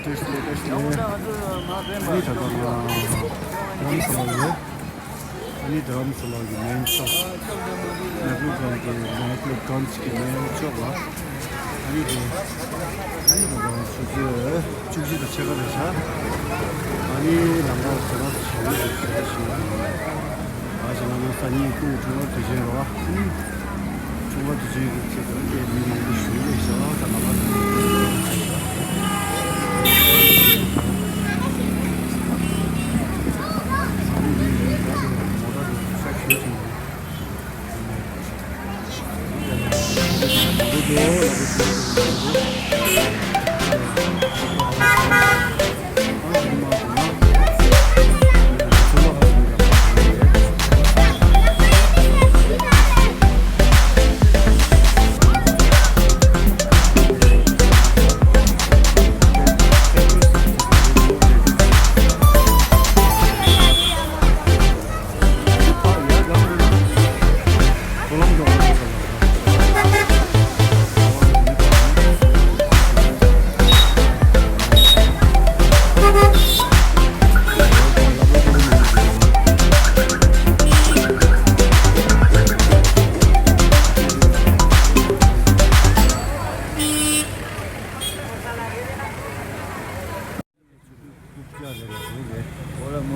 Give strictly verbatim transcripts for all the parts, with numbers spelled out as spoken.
ཨ་ནི་ད་ལྟ་ང་རྡ་རམ་ས་ལ་ཡོད། ཨ་ནི་རྡ་རམ་ས་ལ་གི་མེན་ཤོབ་མེག་ལོར་གྷན་གྱི་མེག་ལོར་གྷན་གྱི་མེན་ཤོབ་ལ། ཨ་ནི་དེ་ཨ་ནི་ད་ལྟ་ཆུ་ཚོད་བཅུ་གཅིག་དང་ཕྱེད་ཀ་རེད་ཤག་ཨ་ནི་ལམ་ཁ་ཁོ་རང་ཚོ་ཞེ་པོ་ཞིག་ཞེ་པོ་ཞིག་ཨ་ཅེ་ལ་ང་སང་ཉིན་སྐུ་ངོ་ཆུང་བ་དུས་ཆེན་རོ། ཨ་ནི་ཆུང་བ་དུས་ཆེན་གྱི་ཆེད་དུ་ཨ་ནི་མི་ཡོང་གི་ཞུ་ལས་ཤག་ད་ལམ་ཁ་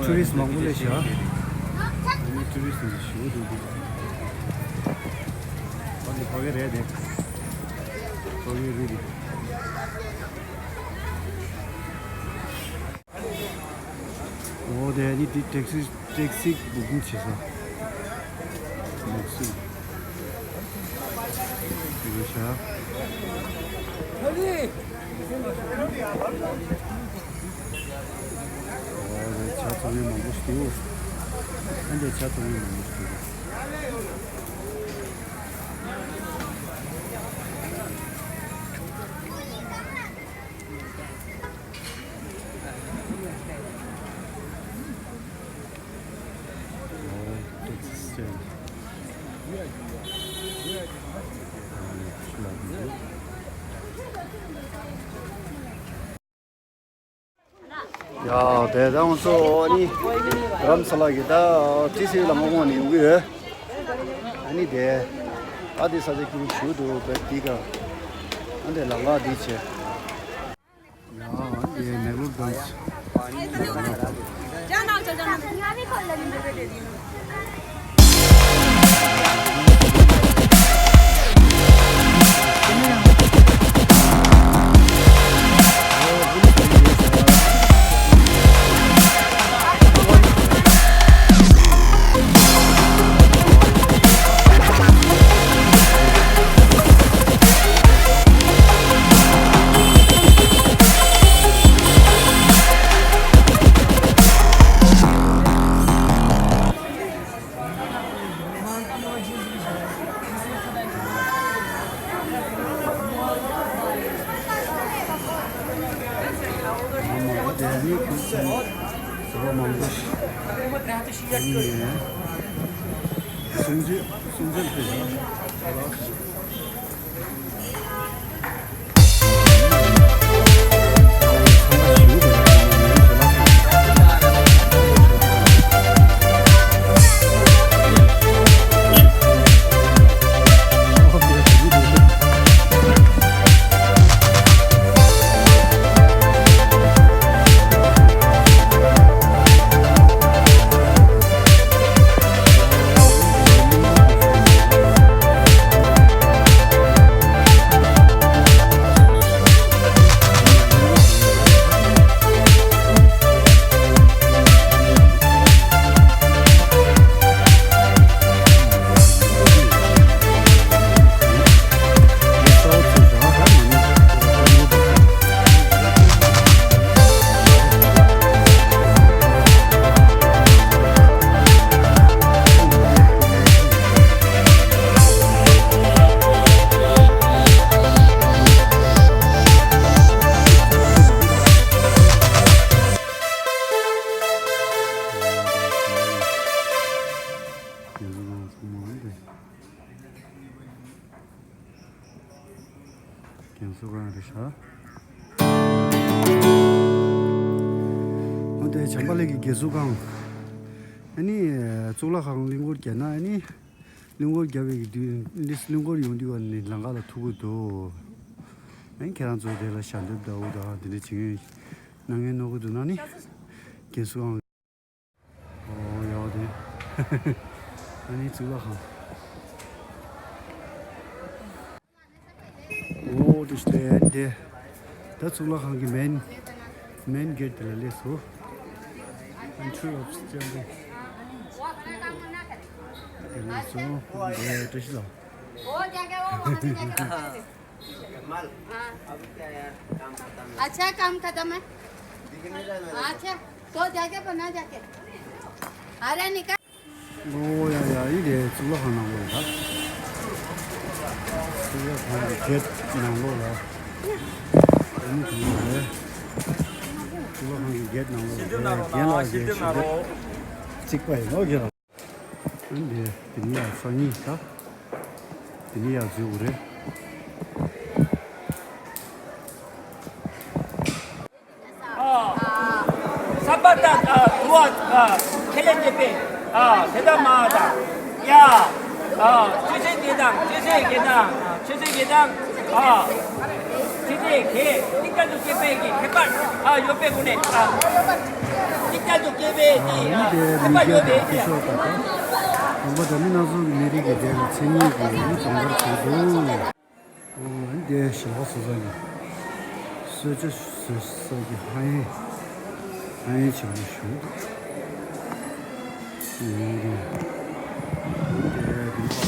ཊུ་རི་སི་མང་པོ་སླེབས་ཤག་ཊུ་རི་སི་འདི་ཞེ་པོ་འདུག་འདི་ཕ་གི་ཕ་གི་རེད་དེ། ཕ་གི་རེད་དེ། འོ་དེ་ནི་འདི་ཊེག་སི་ཊེག་སི་བུ་ཀིང་བྱེད་ས། ཊེག་སི་བུ་ཀིང་བྱེད་ས། འོ་དེ་ཇ་ཚོང་མི་མང་པོ་ཞིག་འདུག་ཨ་འདི་ཇ་ཚོང་མི་མང་པོ་ཞིག་འདུག་ཡ་དེ་ད་ང་ཚོ་ཨ་ནི་རྡ་རམ་ས་ལ་གི་ད་ཊི་སི་ལ་མོ་མོ་ནས་ཡོང་གི་ཡོད། ཨ་ནི་དེ་ཨ་དེ་ས་ཆ་ཀུན་ཞུ་འདུག་བས་དེ་ག་ཨ་འདི་ལ་ལ་དེ་བྱས། ཡ་ཨ་འདི་མེག་ལོར་གྷན། སྲུང་བརྩི་སྲུང་བརྩི་ཕུལ། རྒན་གསོ་ཁང་རེད་ཤག་དེ་བྱམས་པ་ལེགས་ཀྱི་དགེ་ཚུལ་ཁང་། ཨ་ནི་གཙུག་ལག་ཁང་གླིང་སྐོར་བརྒྱབ་ན། ཨ་ནི་གླིང་སྐོར་བརྒྱབ་པའི་དུས་འདི་གླིང་སྐོར་ཡོང་དུས་ནི་ལམ་ཁ་ལ་ཐུག་གི་འདུག་ཨ་ནི་ཁྱེད་རང་ཚོ་དེ་ལ་ཞལ་འདེབས་འདྲ་བོ་དང་དེ་འདྲ་བྱེད་མཁན་གནང་མཁན་མནོ་གི་འདུག་ན་ནི་དགེ་ཚུལ་ཁང་། ཨོ་ཡག་པོ་འདུག་ཨ་ནི་གཙུག་ལག་ཁང་། ཨོ་དེ་ཤི་དེ་དེ། ད་གཙུག་ལག་ཁང་གི་མེན་མེན་གེ་ཊི་དེ་ལ་སླེབས་སོང་། Entry of Stambi དེ་སླེབས་སོང་། དེ་བཀྲ་ཤིས་ལགས། हाँ। अच्छा, काम खत्म है। अच्छा, तो जाके बना जाके। अरे निकल। ཨོ་ཡ་ཡ། ཡིན་དེ་གཙུག་ལག་ཁང་ནང་ལོགས་ལ། གཙུག་ལག་ཁང་གི་གེ་ཊི་ནང་ལོགས་ལ། ཨ་ནི་དེ་ནས་རེད། གཙུག་ལག་ཁང་གི་གེ་ཊི་ནང་ལོགས་ལ་རྒན་ལགས་ཀྱིས་ཞལ་འདེབས་བརྩིགས་པ་ཡིན་ནོ་གི་ར། ཨ་ནི་དེ་ནས་ཡར་སང་ཉིན་ད། དེ་ནས་ཡར་འཛུལ་དགོས་རེད། ཨ། ས་པ་ད་ཨ་དུ་བ་ཨ་ཁེ་ལེ་ཏེ་པེ། ཨ་དེ་ད་མ་ད། ཡ། ཨ་ཆུ་ཚོད་བརྒྱད་དང་ཆུ་ཚོད་བརྒྱད་དང་ཆུ་ཚོད་བརྒྱད་དང་། ཨ་ཆུ་ཚོད་བརྒྱད། ཏིག་ཏ་དུ་སྐྱེ་པའི་གི་ཁྱད་པར། ཨ་ཡོད་པའི་སྒོ་ནས། ཨ་ཏིག་ཏ་དུ་སྐྱེ་པའི་གི་ཨ་ཁྱད་པར་ཡོད་པའི་གི། ཁྱད་པར་ཡོད་པའི་གི། ཁྱད་པར་ཡོད་པའི་གི། ཁྱད་པར་ཡོད་པའི་གི། ཨ་ནི་དེ་མི་སྣ་ཚོགས་ཀྱི་ནད་རིགས་ཀྱི་དེ་ལ་མཚན་ཉིད་ཀྱི་ནི་སྦྱོང་བརྡར་བྱེད་དགོས། ཨོ་འདི་ཞི་བ་བཟོ་ས་ཀྱི་གསོལ་ཇ་བཟོ་ས་ཀྱི་ཧ་ཡེ་ཧ་ཡེ་ཆེན་པོ་ཞིག་ཡོད་རེད། འདི་འདི་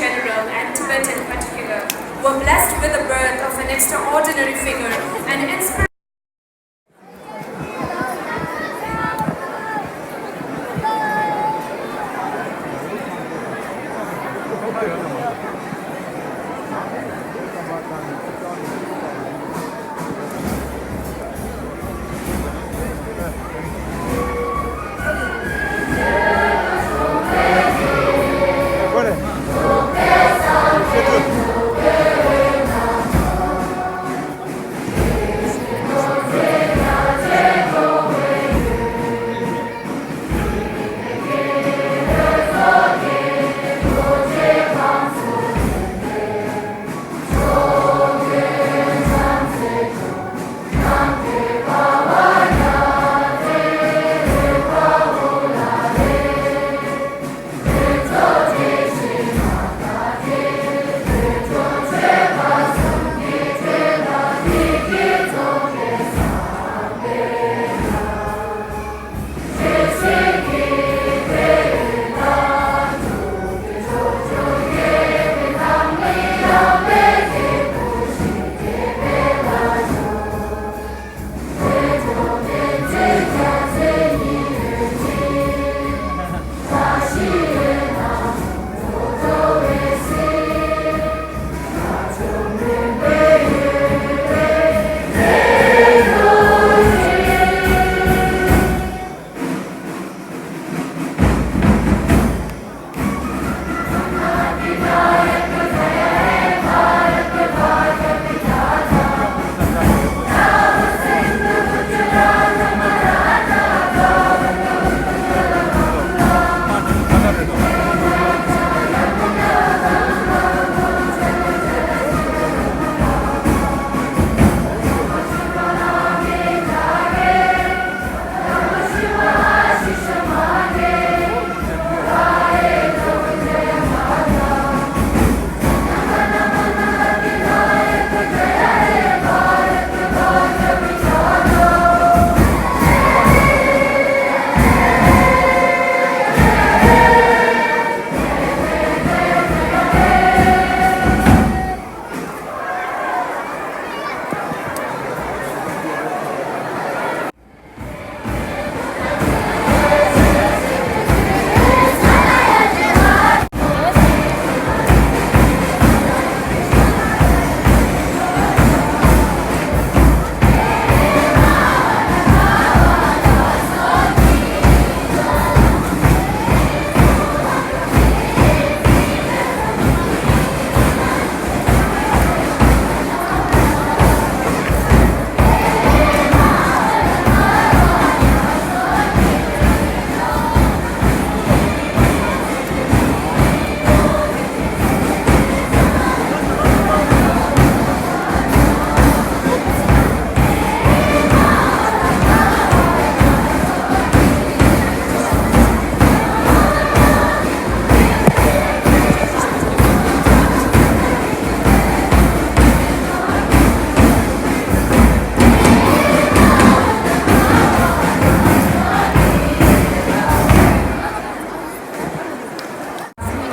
general and Tibet in particular, were blessed with the birth of an extraordinary figure, an inspiration.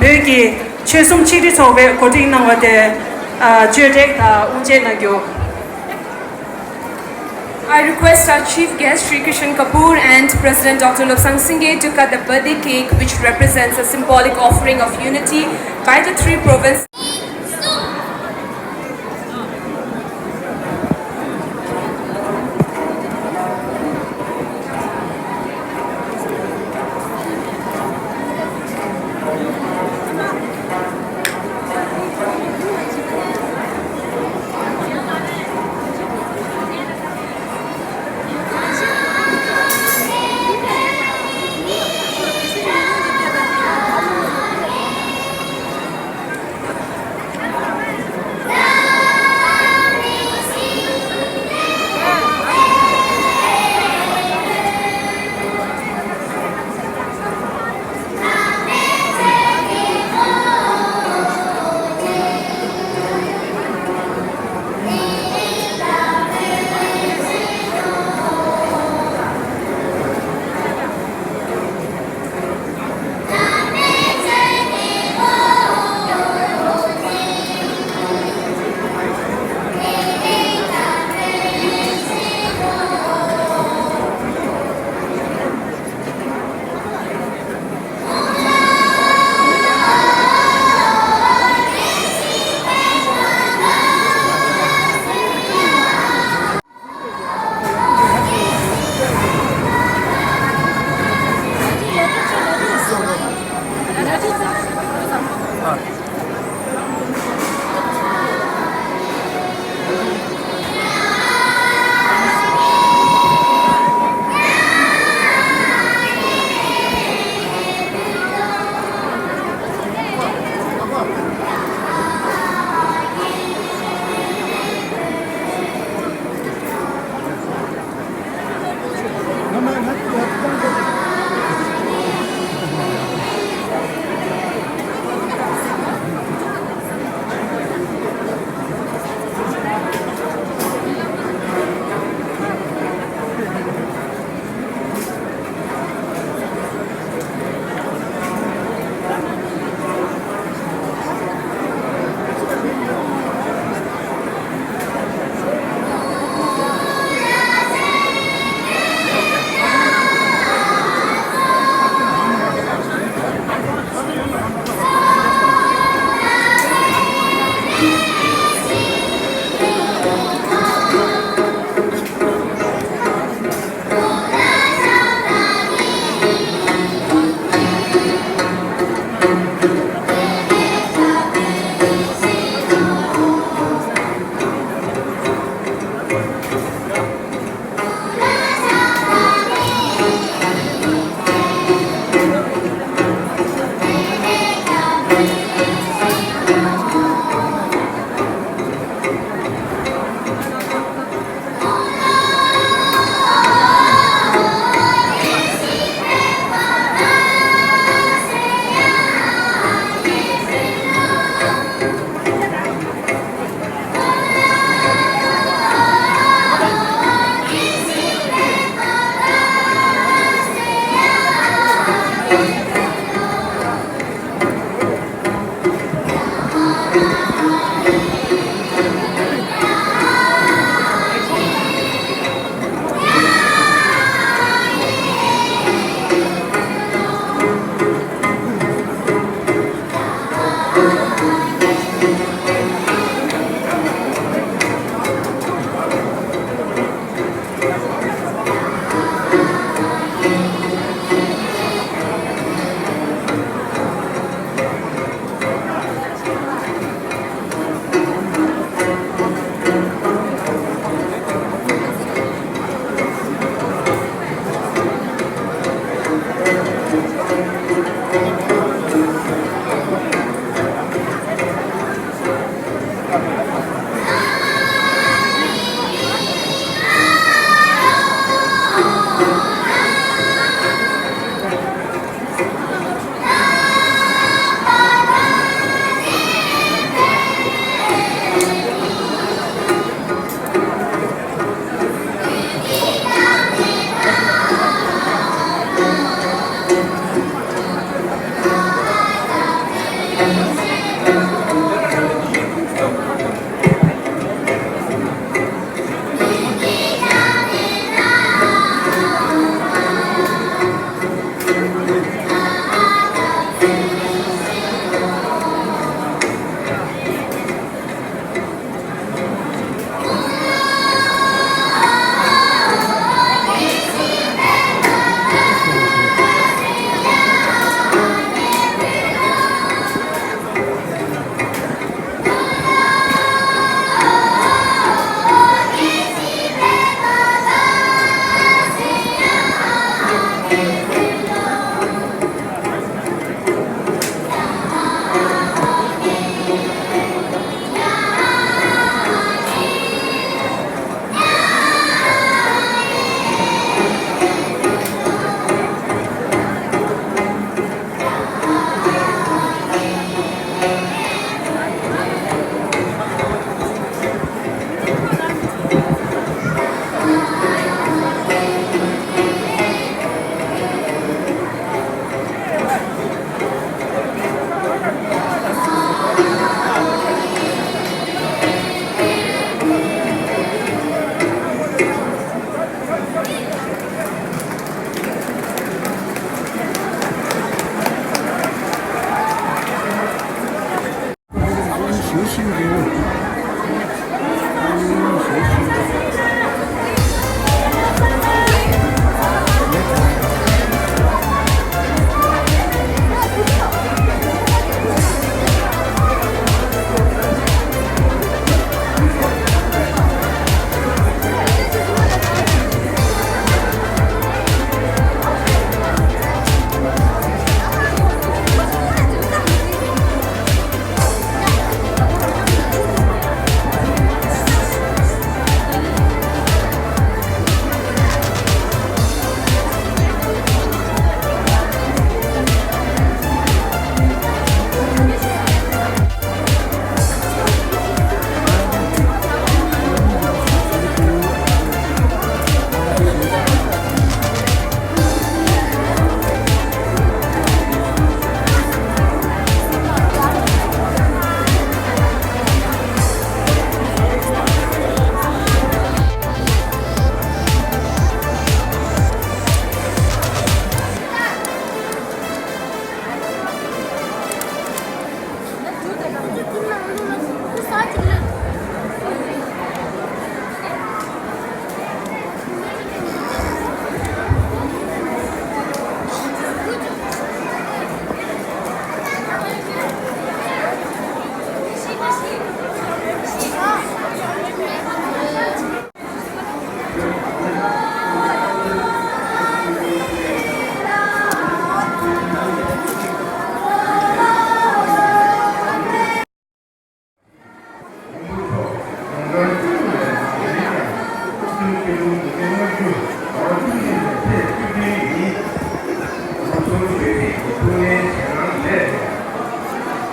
བོད་ཀྱི་ཆོལ་གསུམ་ཆིག་སྒྲིལ་ཚོགས་པས་གོ་སྒྲིག་གནང་བ་དེ། ཨ། གཅོད་འབྲེག་དང་དབུ་འབྱེད་གནང་རྒྱུ། I request our chief guest Shri Kishan Kapoor and President Doctor Lobsang Singye to cut the birthday cake, which represents a symbolic offering of unity by the three provinces.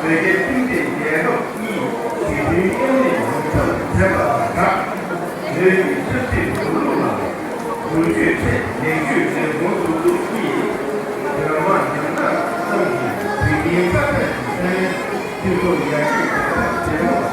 བོད་རྒྱ་སྤུན་ཟླའི་རྒྱལ་ཁབ་གཉིས་རྒྱལ་དོན་མཉམ་ལས་ཡོང་ཐབས་མཛད་པ་དང་སྦྲགས། བོད་ཀྱི་ཆབ་སྲིད་འགྲོ་ལུགས་ལ་སྒྱུར་བཅོས་ཐེབས་ནན་བཅོས་ལས་ཁུངས་འཛུགས་གཏུག་གིས་བོད་དམག་རྒྱ་ནག་གསུམ་གྱིས་བོད་ཁྱིམ་ས་ཐག་གི་ས་ཡུལ་མཐུན་གྲོགས་ཡར་རྒྱས་རྒྱལ་ཁབ་བྱེད་ཐབས་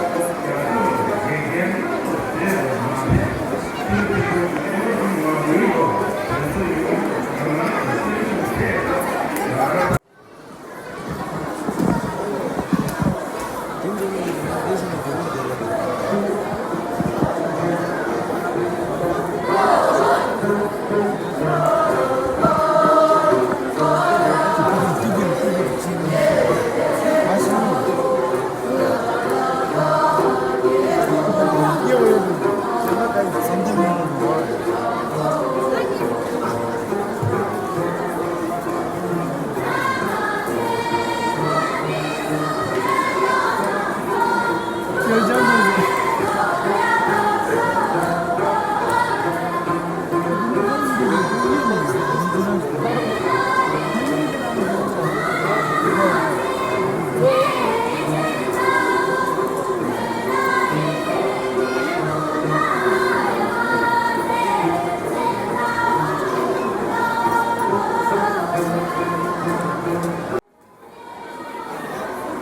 རྒྱ་སྲུང་ལ་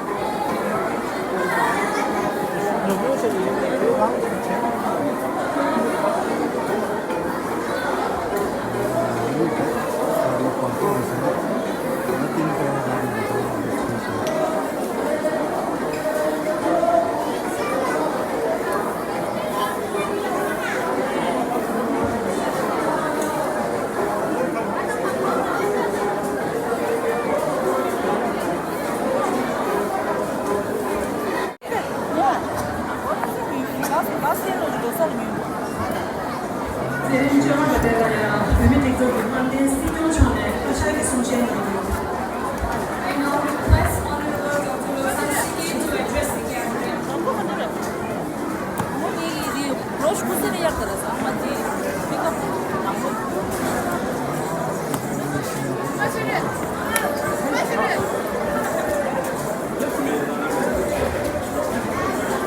འགན་འཁྱེར་གནང་ཐུབ་བྱས་པ་མ་ཟད།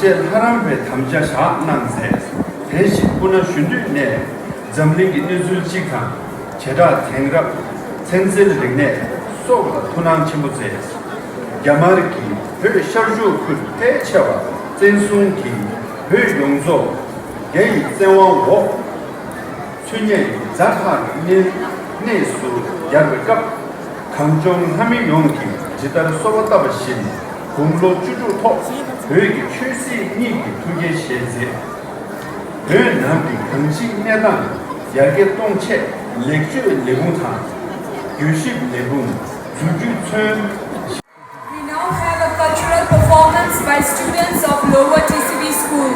ལྷ་རམས་པའི་དམ་བཅའ་བཞག་གནང་མཛད། དེ་བཞིན་སྤུ་ན་གཞོན་དུས་ནས་འཛམ་གླིང་གི་གནས་ཚུལ་གཅིག་དང་། བྱེ་བྲག་དེང་རབས་ཚན་རྩལ་རིག་གནས་སོགས་ལ་ཐུགས་སྣང་ཆེན་པོ་མཛད། རྒྱ་དམར་གྱིས་བོད་ཤར་ཕྱོགས་ཁུལ་ཕལ་ཆེ་བ་བཙན་བཟུང་གིས་བོད་ཡོངས་རྫོགས་རྒྱ་ཡི་བཙན་དབང་འོག་ཚུད་ནས་ཛ་དྲག་གི་གནས་གནས་སུ་གྱར་བའི་སྐབས། གངས་ལྗོངས་ལྷ་མི་ཡོངས་ཀྱིས་ཇི་ལྟར་གསོལ་བ་བཏབ་པ་བཞིན་དགུང་ལོ་བཅུ་དྲུག་ཐོག་བོད་ཀྱི་ཆོས་སྲིད་གཉིས་ཀྱི་ཐུགས་འགན་བཞེས་མཛད། བོད་ནང་གི་གང་ཅིའི་གནས་སྟངས་ཡར་རྒྱས་གཏོང་ཆེད་ལེགས་བཅོས་ལས་ཁུངས་དང་། རྒྱུད་ཞིབ་ལས་ཁུངས་འཛུགས་རྒྱུས་མཚོན། We now have a cultural performance by students of Lower T C B School.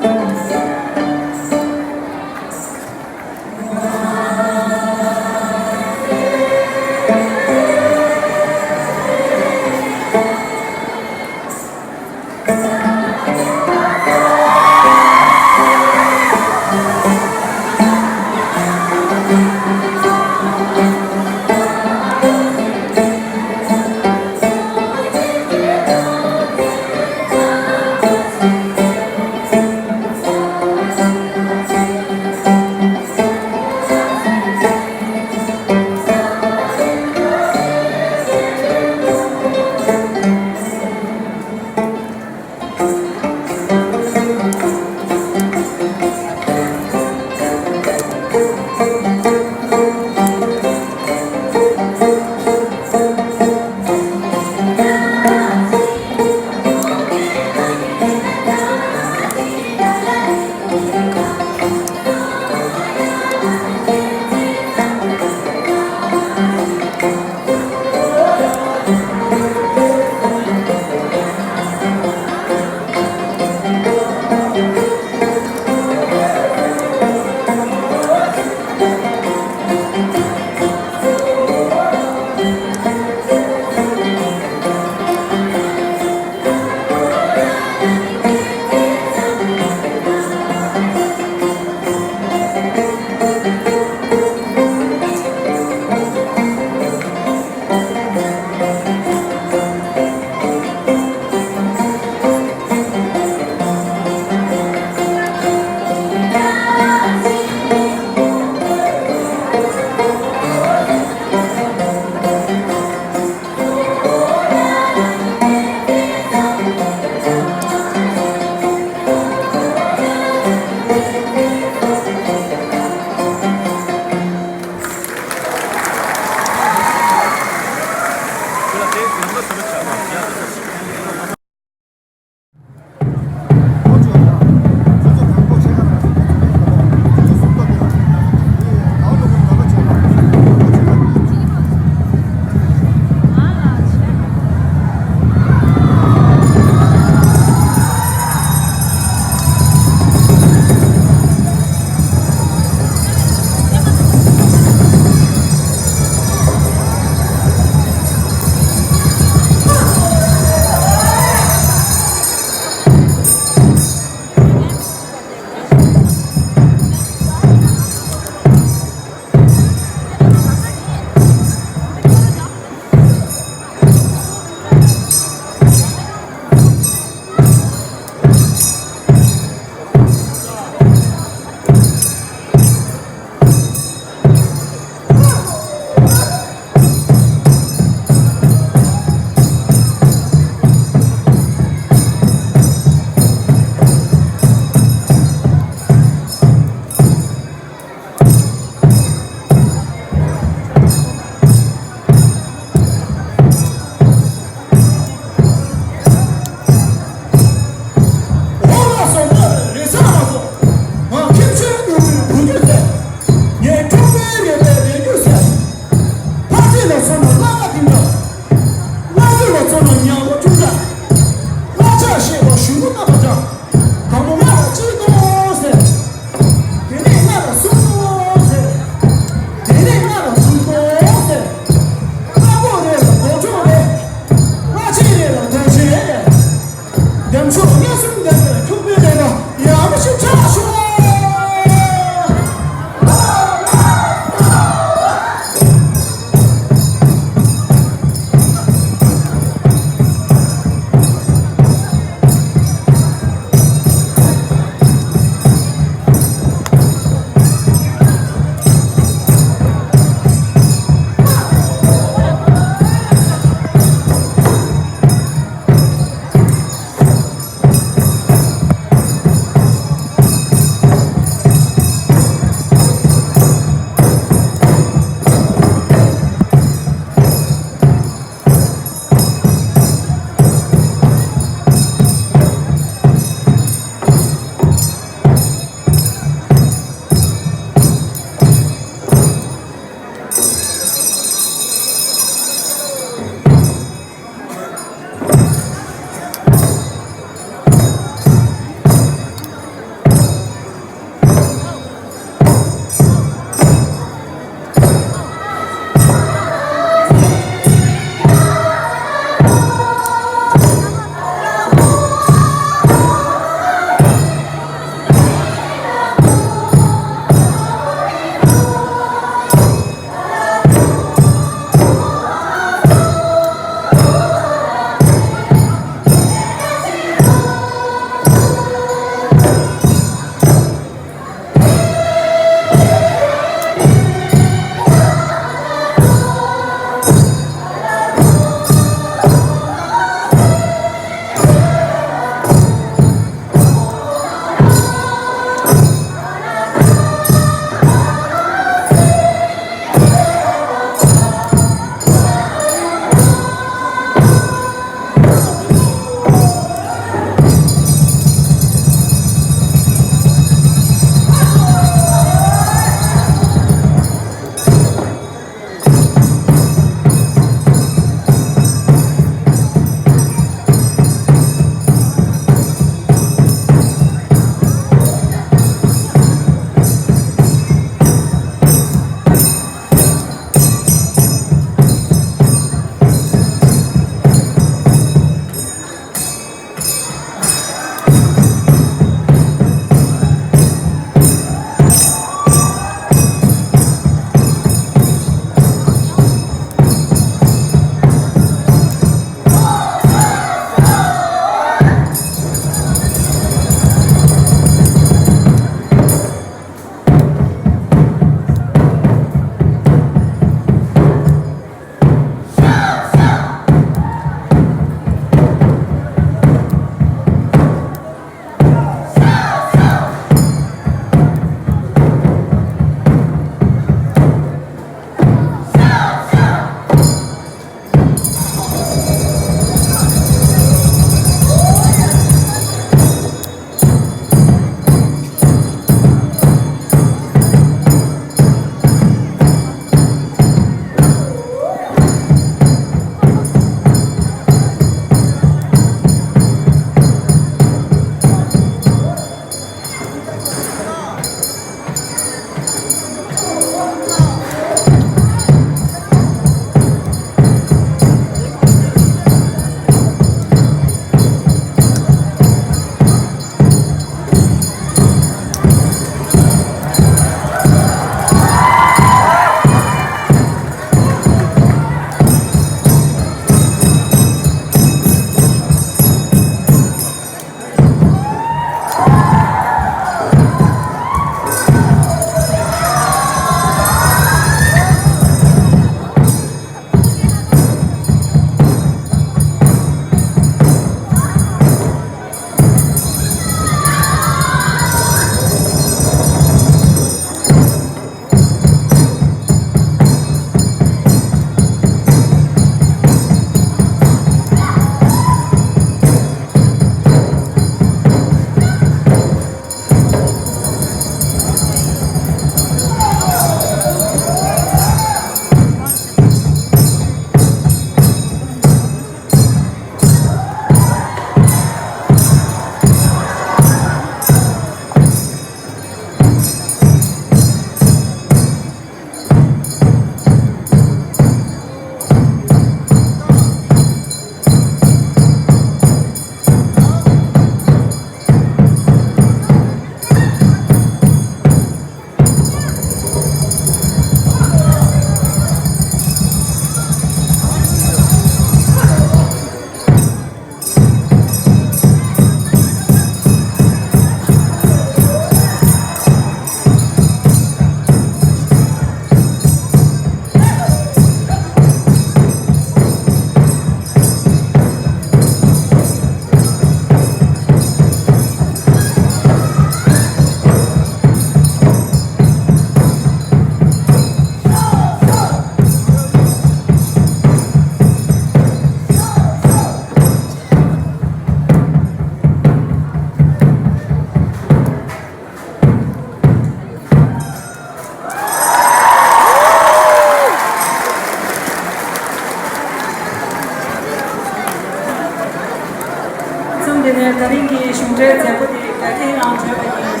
ད་རིང་གི་གཞུང་འབྲེལ་མཛད་སྒོ་དེ་ག་གེ་ནང་བརྗོད་པ་ཡིན།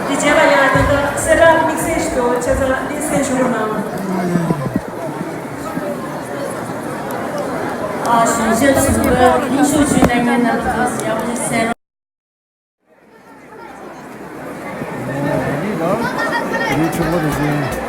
དེ་རྗེས་ལ་ཡང་ད་ལྟ་གསལ་བསྒྲགས་དམིགས་བསལ་ཞིག་འདུག་ཆ་ཚང་ལ་གནས་གསལ་ཞུ་རོགས་གནང་། ཨ་གཞུང་ཞབས་ཟུར་པ་དབྱིན་ཞུ་ཞུས་གནང་མཁན་རྣམ་པ་ཚོ་ཡག་པོ་ཞིག་གསན་རོགས།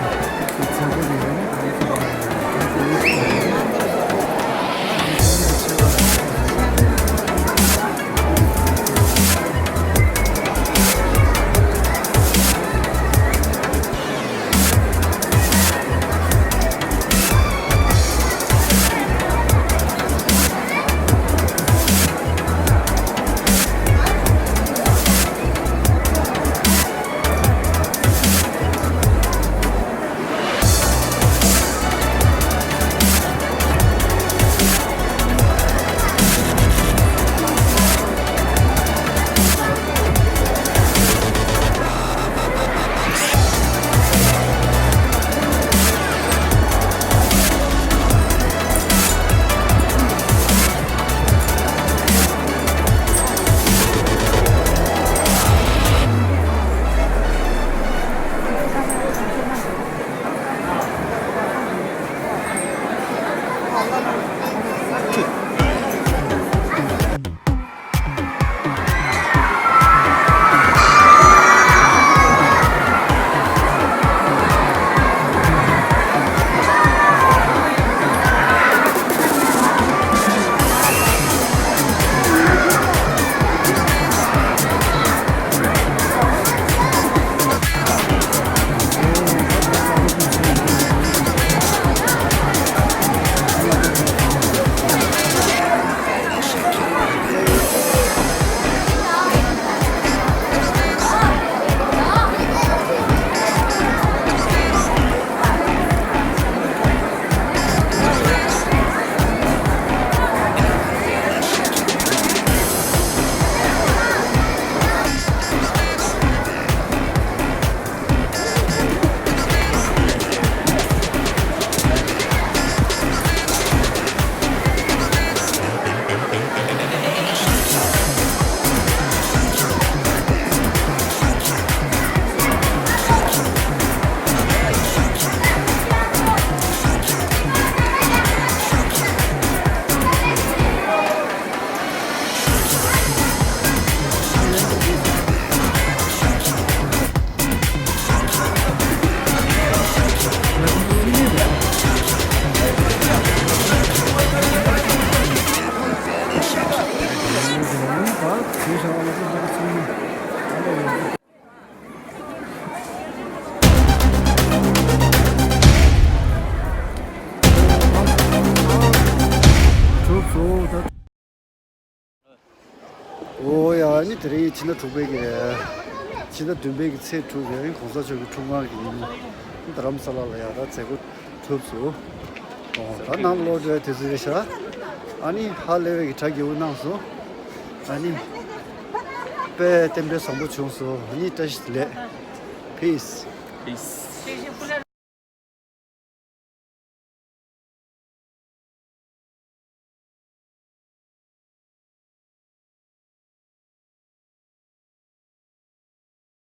གྲུབ་སོང་ད། ཨོ་ཡ་ནི་དེ་རིང་ཕྱི་ཟླ་དྲུག་པའི་གི་ཕྱི་ཟླ་བདུན་པའི་གི་ཚེས་དྲུག་ཡ་ཡིན་གོང་ས་མཆོག་གི་འཁྲུངས་སྐར་གི་ཉིན་མོ་རྡ་རམ་ས་ལ་ལ་ཡ་ད་མཛད་སྒོ་གྲུབ་སོང་། ཨོ་ད་ནང་ལོག་འགྲོ་ཡ་དུས་ཚོད་རེད་ཤག་ཨ་ནི་ཧ་ལས་པའི་གི་གྲ་རྒྱས་པོ་གནང་སོང་། ཨ་ནི་དཔེ་རྟེན་འབྲེལ་བཟང་པོ་བྱུང་སོང་། ཨ་ནི་བཀྲ་ཤིས་བདེ་ལེགས། Peace. Peace.